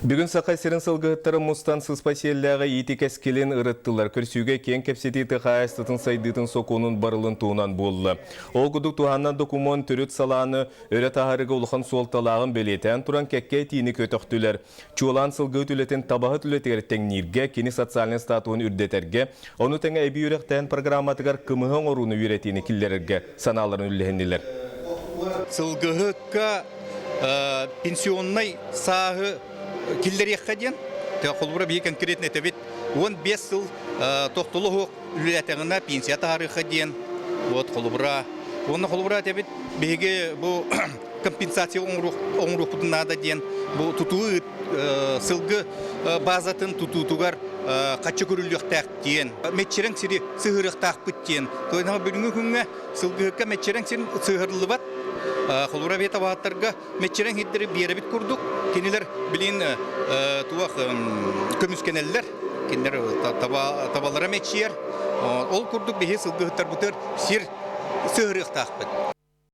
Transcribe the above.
Бүгүн Саха сирин сылгыһыттара мустан сыспай сиэллээҕи иити кэскилин ырыттылар. Көрсүүгэ киэҥ кэпсэтии тыа хаһаайыстыбатын сайдыытын сокуонун барылын туһунан буолла. Ол курдук туһааннаах докумуон төрүт салааны өрө таһаарыыга улахан суолталааҕын бэлиэтээн туран кэккэ этиини көтөхтүлэр. Чуолаан сылгыһыт үлэтин табаһыт үлэтигэр тэҥнииргэ, кини социальнай статуһун үрдэтэргэ, ону тэҥэ эбии үөрэхтээһин программатыгар кымыһы оҥорууну үөрэтиини киллэрэргэ санааларын үллэһиннилэр. Сылгыһыкка пенсионнай сааһы киллэриэххэ диэн, холобура биһи конкретно этэбит, 15 сыл тохтоло суох үлэлээтэҕинэ пенсия таһаарыахха диэн, вот холобура. Уонна холобура этэбит, биһиги бу компенсация оҥоруохпутун наада диэн, бу тутуу сылгы базатын тутуутугар хаччы көрүллүөхтээх диэн, мэччирэҥ сири сыһыарыахтаахпыт диэн. Бүгүҥҥү күҥҥэ сылгыһыкка мэччирэҥ сир сыһыарыллыбат. Холура бэйэ табаһыттарга мэччирэҥ сирдэри биэрэбит курдук, кинилэр билин туох көмүскэнэллэр, кинилэр табалара мэччийэр. Ол курдук биһи сылгыһыттарбытыгар сир сыһыарыахтаахпыт.